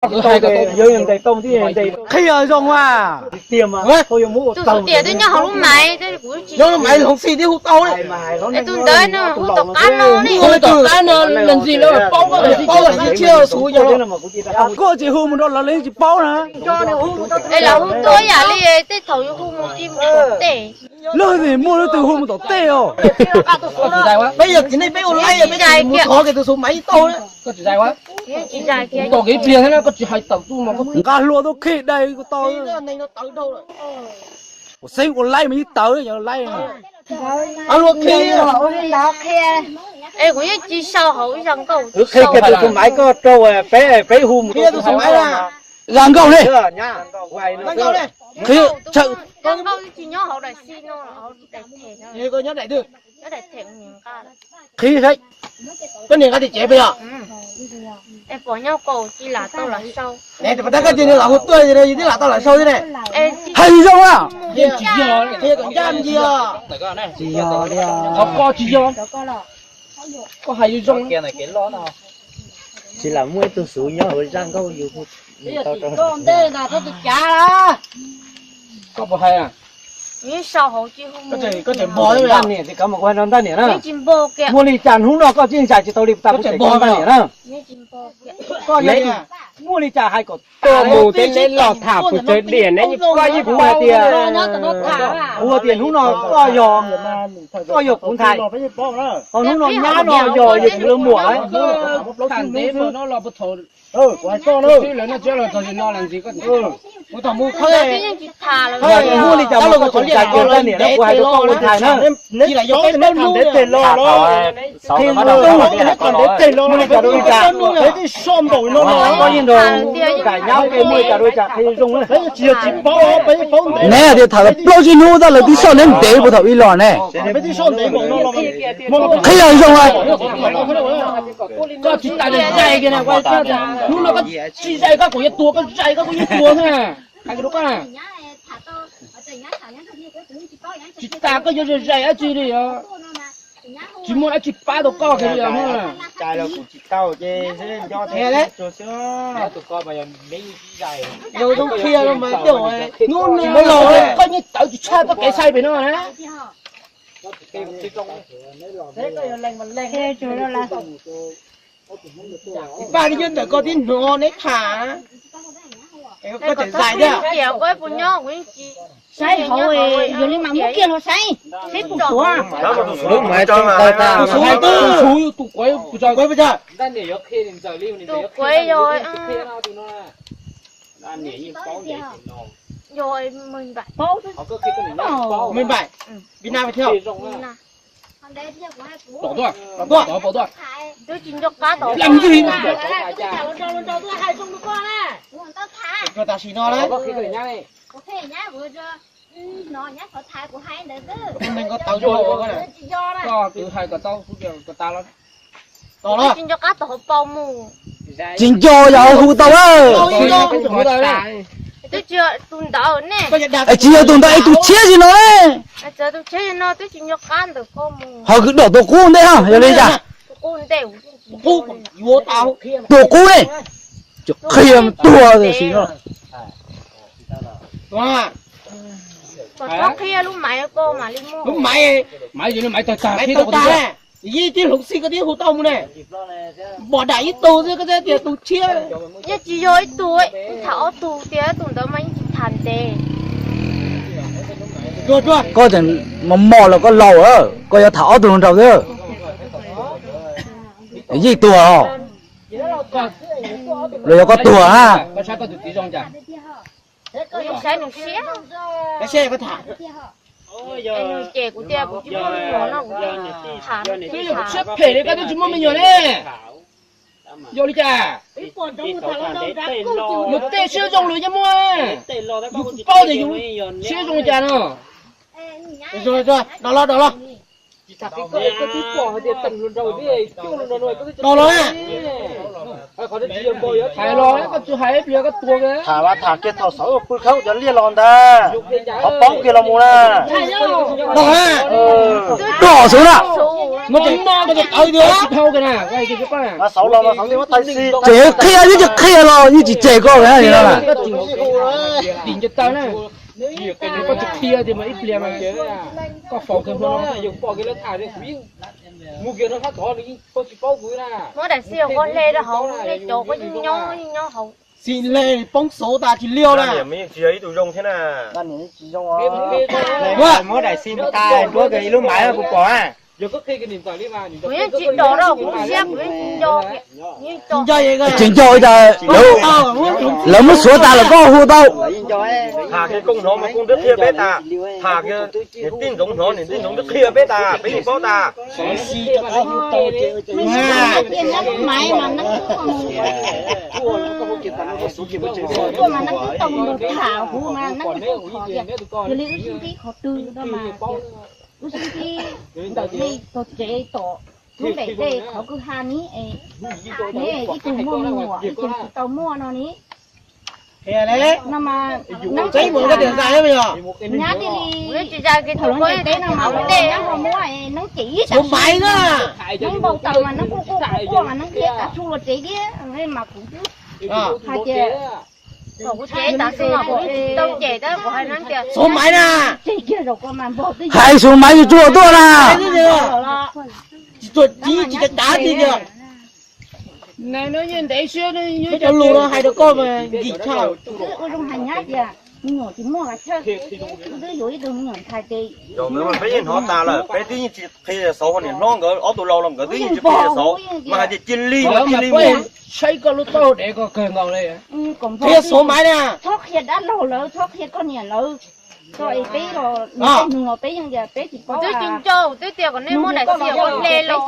Qhia zoo a. Tus xub tias twb nyob hauv lub maiv, lub maiv hloov xij twb hu tau. Tus ntawd no hu tom qab no ne. Hu tom qab no, leej twg los paub, paub los xib tshiab xwb yog. Koj tsis hu mus rau lawv, lawv yeej tsis paub na. Es lawv hu tuaj yam li tej thaum yus hu mus tim mus tom tej. Leej twg muaj leej twg hu mus tom tej os. Peb yog txiv neej peb ua laib, peb mus thov kiag tus xub maiv ib tau. Koj tsis zais ua? Tom kev pliag thiab na, koj tsis hais tawm tuaj mas koj nqa hlua tuaj khi dai ko tau. Ua xeeb ua laib mas ib tawv yog laib. Es kuv yeej tsis sau hauv zaj nkauj. Qhia kiag tus xub maiv koj rau peb, peb hu mus rau tus xub maiv. Zaj nkauj ne. Qhia, qhia saib. Tab koj cia li lam hu tuaj, yus twb lam tau lam sau thiab ne. Hais zoo a. Tsis yog, tsis yog. Qhov ko tsis yog. Koj hais zoo. Tsis lam muaj ib tug xub nyob hauv zaj nkauj yus hu tau rau. Koj puas hais? Koj tseem npog Ntaj Niam, koj mus kuv hais rau Ntaj Niam na. Muaj li cas hnub no koj tsis zais tsis tau li tas kuv tseem npog Ntaj Niam na. Koj muaj li cas hais kom tuaj mus tej neb los tham kuv tsev diam neb, koj yeej paub hais tias, kuv hais tias hnub no koj yog, koj yog kuv ntxhais, ho hnub no nyab no yog yog kuv lawv muam. Muaj li cas los koj tseem zais kiag Ntaj Niam na, kuv hais rau koj ua ntxhais na. Neb tham ntev teg los, neb tham ntev teg los, peb twb soj npaum no, koj yeej nrog nraim nyab ua ke, muaj li cas rau li cas qhia zoo na. Neb hais tias tham plaub tsib hnub tab lawv twb soj neb ntev puag thaum ub los ne. Qhia zoo a. Koj tsis tas zais kiag na, hnub no koj tsis zais koj kuj yuav tuag, koj zais koj kuj yuav tuag xwb na. Hais rau koj na. Tsis tas koj yuav zais zais dab tsi li os. Tsis muaj dab tsi pab tau koj kiag li os. Koj yeej tawv tsis tshaj txoj kev sai pem no na. Paj, neb nyob ntawm koj tib hnov neb tham, koj tseem zais thiab. Saib hauv, yog li mas muab kiag los saib, saib tus suav. Tus suav, tus suav, tus kuav, tus kuav yog Npais, Việt Nam thiab. Tom tuaj, tom tuaj, tom tuaj. Twb tsis nco qab tau. Tam sim no na. Koj twb hais kom tau, kom tas los. Tsis nco qab tau hauv paus mus. Tsis nco yog hu tau. Twb tsis yog tus ntawd ne. Tsis yog tus ntawd, es tus tshiab tsis no ne. Tus tshiab no twb tsis nco qab ntawm koj mus. Ho kwv dom tus qub ntej, yog li cas? Tus qub ne, qhia tuag tam sim no. Kom txhob qhia lub maiv ko mam li muaj. Lub maiv, maiv yog li maiv tag tag, maiv tag tag. Yeej tib hloov xij koj twb hu tau mus ne. Npog dam ib tug xwb koj thiaj tias tus tshiab. Yeej tsis yog ib tug, tham ob tug tias tus ntawd mas yeej tsis tham ntev. Koj tseem mos mos los koj laus, koj yuav tham ob tug hluas nraug xwb. Yeej tuag os. Los yog koj tuag na. Siab phem li koj twb tsis muaj me nyuam ne. Yog li cas? Yus tej siab zoo los yeej muaj. Yus kuj paub tias yus siab zoo li cas no. Los los los. Los los. Hais los koj tsis hais ib pliag koj tuag. Tham mas tham kiag thaum xav pw khawb cov liaj los ntag. Qhov paub kiag los mus na. Los na. Los xwb na. Ces qhia yeej tsis qhia los yeej tsis qhia los yeej tsis tseg koj li no. Muab daim xi hauv koj hle rau hauv nej cov koj yeej nyob yeej nyob hauv. Xi hle poob xov tas tsis liog na. Yeej tsis yog ib tug zoo thiab na. Muab daim xi tas duab ib lub maiv kuv pom na. Kuv yeej tsis dom rau kuv siab kuv yeej tsis nco. Tsis nco cas lawv muab suav tas lawm koj hu tau. Tham kiag koj hnov mas koj twb qhia peb tas. Tham kiag niam tij ntxoov hnov niam tij ntxoov twb qhia peb tas peb yeej paub tas. Ua mas neeb twb tau mus tham huv mas neeb twb qhov tias yog li wb sib ntsib qhov twg no mas wb sib ntsib ntawm nej tog tsev tom lub npem dej qhov kwj ha ni es neb ib tug muaj me nyuam ib tug tsis tau muaj no ni. No mas neeb tseeb mus koj tias nqa me nyuam nyab thiaj li thaum lub ntiaj teb no mas ua dej ho muab neeb cem ib sab maiv na. Neeb npau taws mas neeb quaj quaj quaj quaj mas neeb thiaj kav tsij los tsev thiab mas kuv twb hais tias thaum kuv tsev tas xwb mas kuv tsis tau cem tab kuv hais neeb tias xov maiv na. Hais xov maiv tsuag tsuag tuaj na. Tsis tsuag tsis tsis cav cav tiag tiag. Neb cov lus no hais rau koj mas nkim tshaj. Ua zoo hais nyab tias me nyuam tsis muaj kav chawj, wb twb yuav ib tug me nyuam ntxhais ces peb yeej hnov tas lawm, peb twb yeej tsis qhia xov, niam hlob nkawd ob tug laus los nkawd twb yeej tsis qhia xov, mas hais tias cia li mas cia li mus. Saib koj lub taub hau dev koj kawg nkaus li. Qhia xov maiv na. Txhob qhia dab laug lawv, txhob qhia koj niam lawv. Koj es peb los nws los peb yeej tias peb tsis paub. Twb tsis nco twb tias kom nej muab daim xi hauv hle los.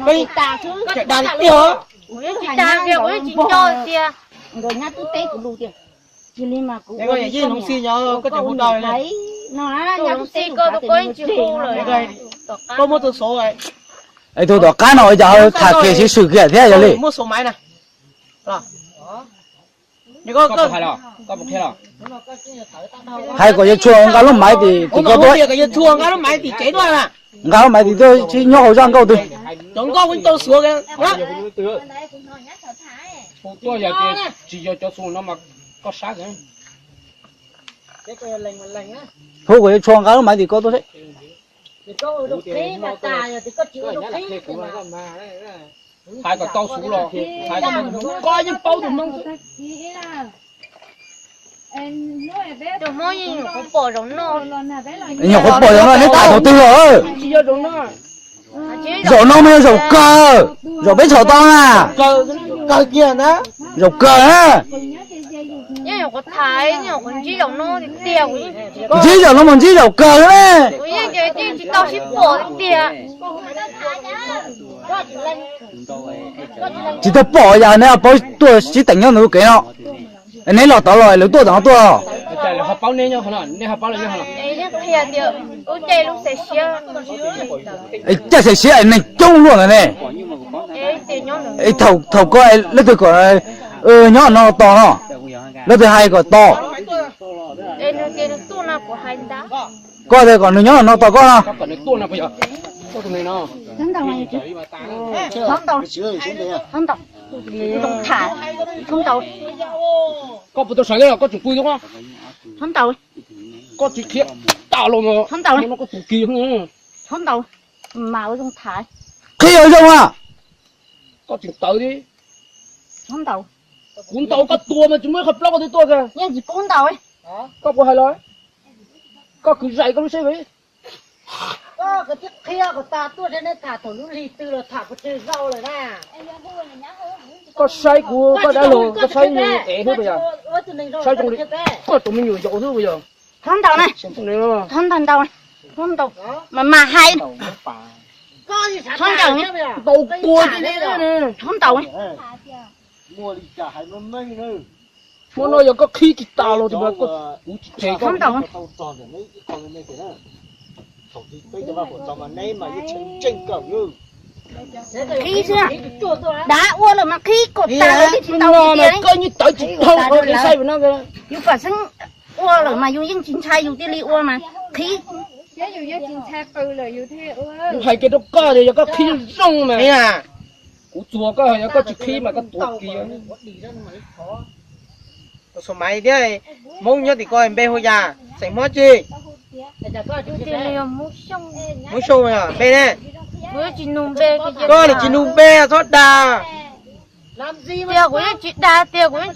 Peb tsis tas xwb, dag tiag. Kuv yeej tsis dag tiag, kuv yeej tsis nco tiag. Nkawd nyab twb teb kuv lus tias cia li mas kuv ua li koj niam, koj ua niam ntxhais no na, nyab twb teb kuv tas tias nws tseg no. Koj muab tus xov, tus tom qab no ua cas ho tham kiag siv swm kiag thiab yog li. Hais kom yawg Tshuas nqa lub maiv tim tim koj tuaj. Nqa lub maiv tim tuaj, nyob hauv zaj nkauj twg. Hu kom yawg Tshuas nqa lub maiv tim koj tuaj seb. Hais kom tau xwb los hais kom tau, koj yeej paub tus Hmoob. Tus Hmoob yeej nyuam qhuav pom zaum no. Nyuam qhuav pom zaum no neb tham thaum twg los? Zaum no mas yog zaum kawg, zaum peb tshom tau na. Zaum kawg na. Yeej nyuam qhuav tham, nyuam qhuav ntsib zaum no tiag tiag. Ntsib zaum no mas ntsib zaum kawg na. Kuv yeej tias yeej tsis tau sib pom tiag. Tsis tau pom yam neb paub tuaj sib teem nyob ntawm lub kev no. Neb los tod los lawv tuaj tom no tuaj. Cas xaiv siab neeg coob luaj ntawd ne. Thaum koj leej twg kom nyob no tos no, leej twg hais kom tos. Koj tias kom nws nyob no tos koj no. Koj puas tau sawv los koj tseem pw, koj tsis qhia tas los koj tus kis. Txhob ntaus, mas ua zoo tham. Qhia zoo a. Koj tseem tawv thiab. Txhob ntaus. Kuv ntaus koj tuag mas tsis muaj ib qho plaub koj twb tuaj kiag. Yeej tsis pub ntaus. Koj puas hais los? Koj kwv zais koj lub seb. Koj kwv tij qhia kom tas tuaj thiab, neb tham thaum lub hli twg los tham pes tsawg zaus lawm na. Koj saib kuv, koj dab laug, koj saib me nyuam ev xwb puas yog? Saib zoo li koj tus me nyuam yaus xwb puas yog? Txhob ntaus na. Txhob ntaus, ntaus, txhob ntaus. Mas mas hais. Txhob ntaus. Ntaus tuag. Txhob ntaus. Hmo no yog koj qhib tsis tas los tus mas kuv tsis tseg koj. Txhob ntaus. Qhib xwb. Dab ua lawm mas qhib kom tas lawm tsis tau tiag. Koj yeej tawv tsis dhau, yus kom xeeb ua lawm mas yus yeej tsis ntshai yus thiaj li ua mas qhib. Yus hais kiag rau koj tias yog koj qhib zoo mas, kuv txuas koj, yog koj tsis qhib mas koj tuav kiag. Xus Maiv thiab, Hmoob nyob tim ko npe hu cas, xeem Hmoob tsi? Hmoob Xyooj, npe ne? Koj nim tsis nug npe txhob dag. Tias kuv yeej tsis dag, tias kuv yeej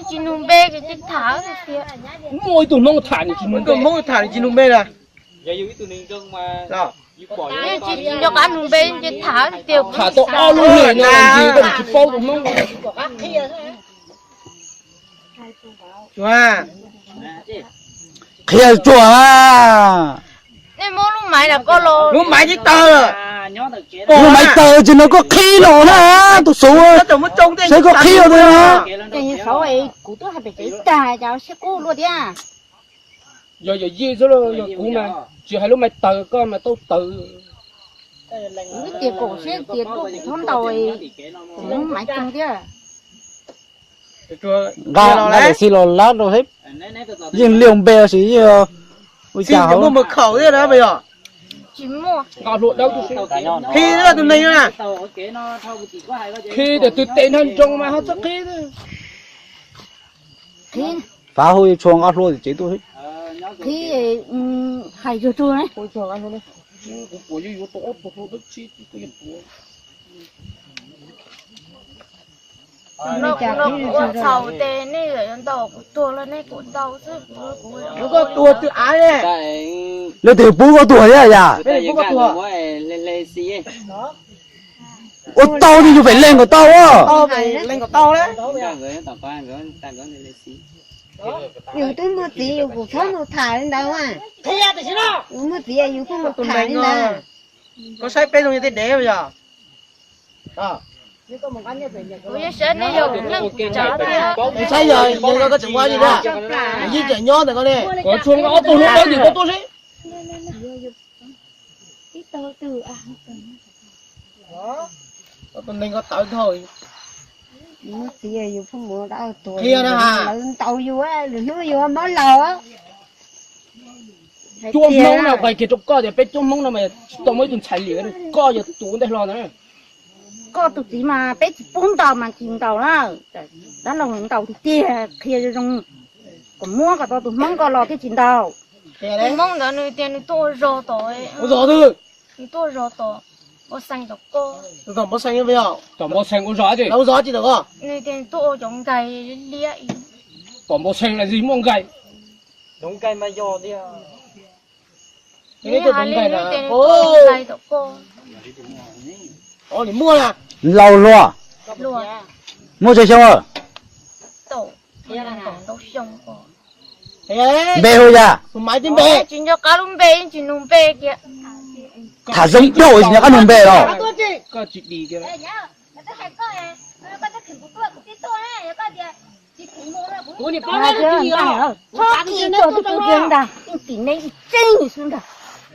tsis nug npe ces tham tias. Muaj ib tug Hmoob tham nws tsis nug npe, Hmoob tham nws tsis nug npe na. Yeej tsis nco qab nug npe ces tham tias. Tham tau ob lub hlis no ntsis koj tsis paub tus Hmoob. Qhia tsuag a. Nej muab lub maiv los koj los. Lub maiv tib tawg. Lub maiv tawg tsis no koj qhib los na, tus Xus, saib koj qhib los na. Kuv twb hais pem tsev tag cas sib qub luaj thiab. Yog yawm yij xwb los yog kuv mas tsis hais lub maiv tawg koj mas tau tawg. Kuv twb tias kom seb tias tuaj kuv txhob ntaus, kuv muab maiv tso thiab. Nqa, nqa daim xi los lab rau seb, yeej liaj npe los sis yeej ua cas hauv. Tsis muaj. Qhib tus neeg na. Qhib tias twg tes nrog nroo mas ho txhob qhib. Fav hu tshua nqa hlua tim tsev tuaj. Qhib, hais tsuag tsuag ne. Kuv puas yuav yuav tau ob tug hlua dawb tsi. Kuv no kuv ua txhaum ces nej yuav ntaus kuv tuag los nej kuv ntaus xwb. Kuv tuag twg av ne? Leej twg pub koj tuag thiab yam? Ua tau ces yus pem leeg kom tau. Yus twb muaj txiv yus kuj txhob mus tham li ntawd. Yus muaj txiv yus pheej mus tham li ntawd. Koj saib peb zoo yog tej dev yog. Kuv yeej saib nej yog kuv neej kuv tsav thiab. Saib yog yog koj tseem ua li ntawd, yeej tseem nyob ntawm koj ne. Koj tshua ob tug hlua dawb tim koj tuaj seb. Tus neeg ko tawv dhau. Yus muaj txiv yus pheej mus dab tuag, lawv ntaus yus, lwm hnub yus mob laus. Cuab Hmoob no qhia kiag rau koj tias peb cuab Hmoob no mas tsis tau muaj ib tug ntxhais liam, koj yog tus ua ntej hlo ntag. Koj tus txiv mas peb tsis pub ntaus mas tsis ntaus na. Dab laug ntaus tiag tiag, qhia zoo zoo kom muab kom tau tus Hmoob ko los thiaj tsis ntaus. Tus Hmoob ntawd nws tias nws tuaj ua zog tod. Ua zog twg? Nws tuaj ua zog tom Npauj Xees tom ko. Tom Npauj Xees, tom Npauj Xees ua zog tsi? Ua zog tsi tom ko? Nws tias nws tuaj ua cov nkais liab. Tom Npauj Xees las zis muaj nkais. Cov nkais mas yog tiag. Nws tias nws tuaj ua nkais tom ko. Laus luag. Muaj tsawg xyoo? Npe hu yam? Tsis nco qab lub npe, yeej tsis nug npe kiag. Tham zoo dhau tsis nco qab nug npe los? Txhob kis tuaj tus tus ntag, yeej tim neb ib tseeb xwb ntag.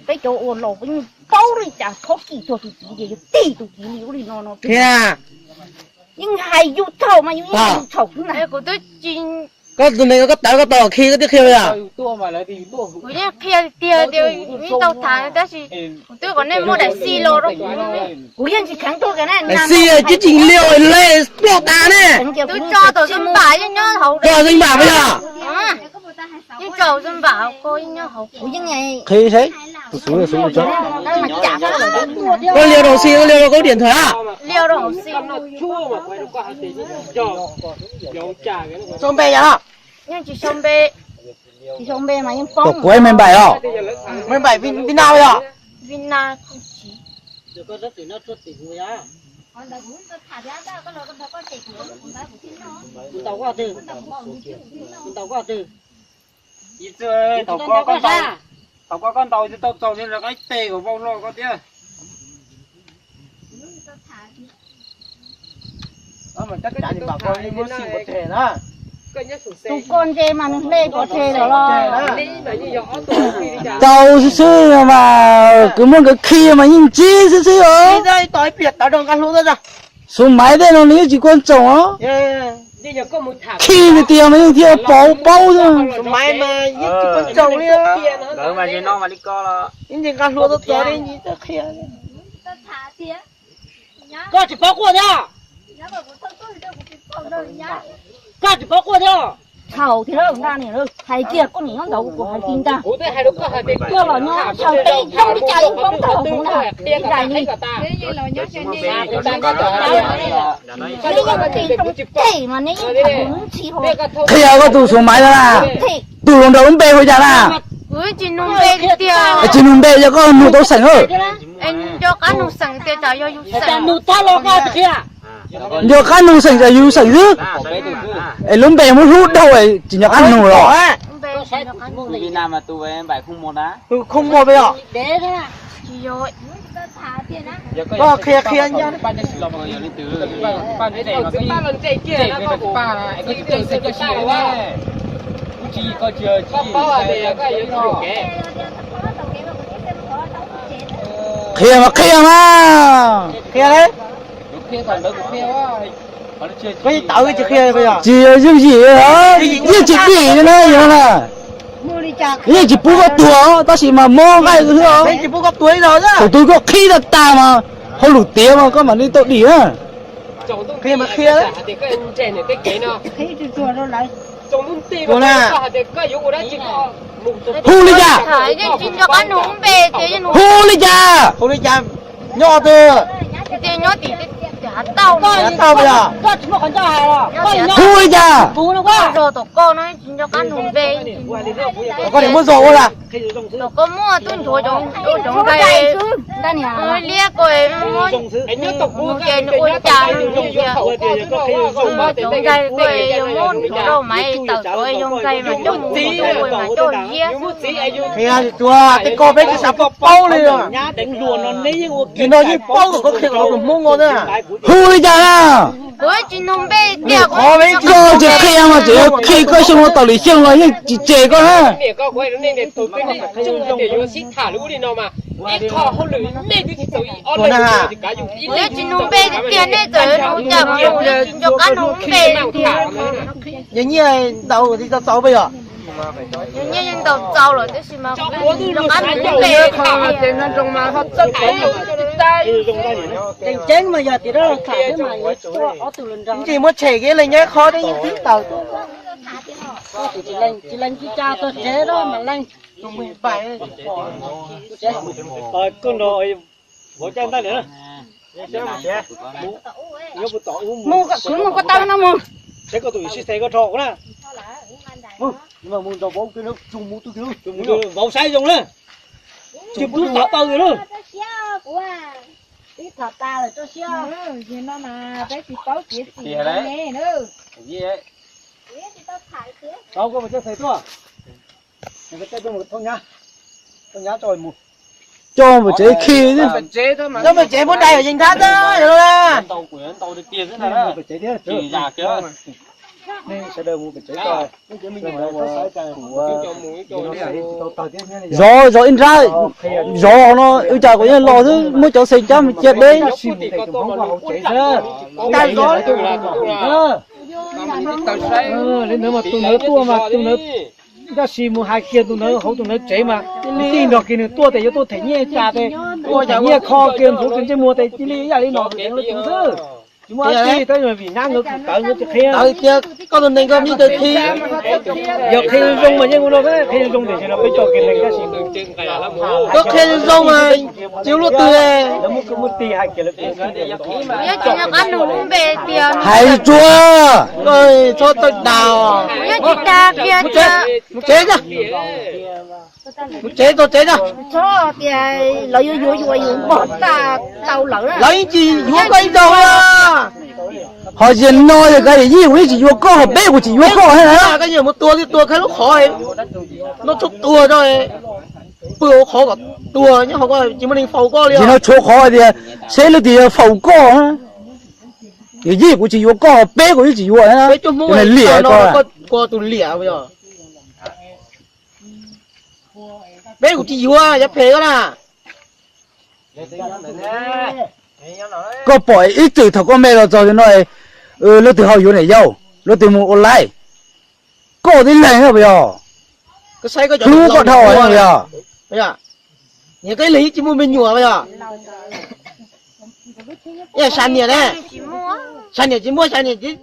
Peb cov ua laus peb yeej paub li cas txhob kis tuaj tus txiv ces yog tim tus txiv li ub li no no. Yeej hais yus txhaum mas yus yeej hais yus txhaum xwb ntag. Koj tus neeg koj tawv koj tau khi koj twb qhia yom? Kuv yeej qhia tiag tias yeej tau tham tab sis kuv twb kom nej muab daim xi los rau kuv. Kuv yeej tsis kheev tuaj kiag na. Daim xi tsis tsis liaj le ploj tas ne. Twb tso tau xwb npam yeej nyob hauv. Tso xwb npam yom? Yeej tso xwb npam ko yeej nyob hauv. Kuv yeej qhia seb tus xub tus xub tso. Koj liaj rau xi, koj liaj rau koj điện thoại a. Liaj rau hauv xi. Sau npe yom? Yeej tsis sau npe. Tsis sau npe mas yeej poob. Kuv me npaim os. Me npaim Việt Nam yom? Việt Nam không chỉ. Thaum koj, thaum koj, thaum koj ntaus tsis tau txaus li lawv qaib tes kom vau hlo koj thiab. Tus koj ntse mas nws hle pov tseg lawm los. Tau xwb xwb mas kwv muaj nkawd khi mas yeej ntsib xwb xwb os. Xub maiv tej no nws yeej tsis quan trọng os. Khib tiag tiag mas yeej thiaj paub paub xwb. Ntawd mas ze no mas li ko los. Koj tsis paub quaj thiab. Koj tsis paub quaj thiab. Thaum tiag, hais tias koj niam nyob ntawd kuv hais tsis ntag. Koj los nyob sawv teb zoo li cas yeej paub tag hauv ntag, ib daim li. Neb yeej ua tij zoo tej mas neb yeej tham ntxhi hauv. Qhia koj tus xus maiv na, tus hluas nraug lub npe hu cas na? Kuv tsis nug npe tiag. Tsis nug npe yog koj nug tau xeem. Nco qab nug xeem tias tsam yog yus xeem. Nco qab nug xeem tsam yus xeem xwb. Es lub npe muab hlub dhau tsis nco qab nug los. Tus khoo muag peb os. Koj qhia qhia. Qhia mas qhia mas. Qhia, tsis yooj yim, yeej tsis dim na yog na. Yeej tsis pub koj tuag tab sis mas mob nqaij xwb. Thaum twg koj qhib tag tag mas hauj lwm tiav mas koj mam li tau dim na. Hu li cas? Hu li cas? Nyob twg? Hu li cas? Koj niam muab zog ua la? Koj muaj tub ntsuav cov nqaij liab ko, ces nws ua cas, cov nqaij ko yog muab ntsuav rau mas tawm tuav yog nqaij mas coj mus ua mas coj liab. Qhia tsuav tej ko peb tsis xav paub paub li. Nim no yeej paub kom koj qhia kom tus Hmoob no na. Hu li cas na? Kuv tsis nug npe tiag. Koj tsis qhia mas tseem yuav khi koj xyoo no tas li xyoo los yeej tsis tseg koj na. Tsis nug npe tiag tiag nej txawm nug cas kuv tsis nco qab nug npe tiag. Yog nyiaj ntau tsis tau txaus peb yog? Yog nyiaj yeej ntau txaus lawm tab sis mas kuv tsis nco qab nug npe. Tseem ceeb mas yog tias dab laug tham thiab mas yuav tuaj ob tug los nrog. Tsis muab tshem kev leej nyob qhov teb yeej twb tawm. Tsis leej tsis cas txog tsev no mas leej. Koj nrog vauv caj ntaj liam na. Mus, kuv mus ko taw no mus. Saib koj tus sib xes koj rho kuv na. Mus, mus nrog vauv, vauv saib zoo na. Tsis pub tawv paws na. Ib thaum tas lawm rau siab. Yog no mas peb tsis paub txiav txim ne. Tau koj mus coj xes tuaj. Coj mus tsev khi. Coj mus tsev muab dai yees thab xwb. Zov zov ib nrab, zov no ua cas kuv yeej los xwb, muab cov xes cab mus cia deb. Li ntawd mas tus ntawd tuaj mas tus ntawd, tab sis mus hais kiag tus ntawd hauv tus ntawd tsev mas tij nrog kiag nws tuaj tes yuav tuaj them nyiaj cas tes, them nyiaj kho kiag ntxuav kiag ntsej muag tes cia li ib yam li no tus xwb. Tsis muaj dab tsi tab sis vim nab nkawd kuj tawv nkawd tsis qhia. Tawv tiag, koj tus neeg koj me tawv thiab. Yog qhia zoo mas yeej ua no, qhia zoo tiam sis no peb cov kiag neeg tab sis koj qhia zoo mas tsis ua luaj twg. Lawv muab koj muab tig hais kiag lawv. Hais tsuag, txhob tawm daus. Mus tsev, mus tsev, txog tsev na. Txhob tias lawv yuav yuav yuav yus npog tag tau lawm. Lawv yeej tsis yuav koj ib zaug. Ho yog no yog koj yawm yij kuv yeej tsis yuav koj, ho peb kuv tsis yuav koj thiab na. Koj yuav mus tua twb tua koj lub qhov, no txhob tua rau, pw hauv qhov kom tuag nyob hauv ko tsis muaj neeg faus koj li. Yog no tshuav qhov tias seb leej twg yog faus koj. Yawm yij kuv tsis yuav koj, ho peb kuv yeej tsis yuav thiab na. Peb cov Hmoob liam koj, koj tus liam. Peb kuv tsis yuav, yav phem koj na. Koj pom ib txwm thaum koj me los txog no, leej twg ho yuav niam yau? Luag twg mus ua laib? Koj tib leeg puas yog? Hlub koj dhau puas yog? Niag koj ib leeg yeej tsis muaj me nyuam puas yog? Yog sam niam ne? Sam niam tsis muaj, sam niam tsis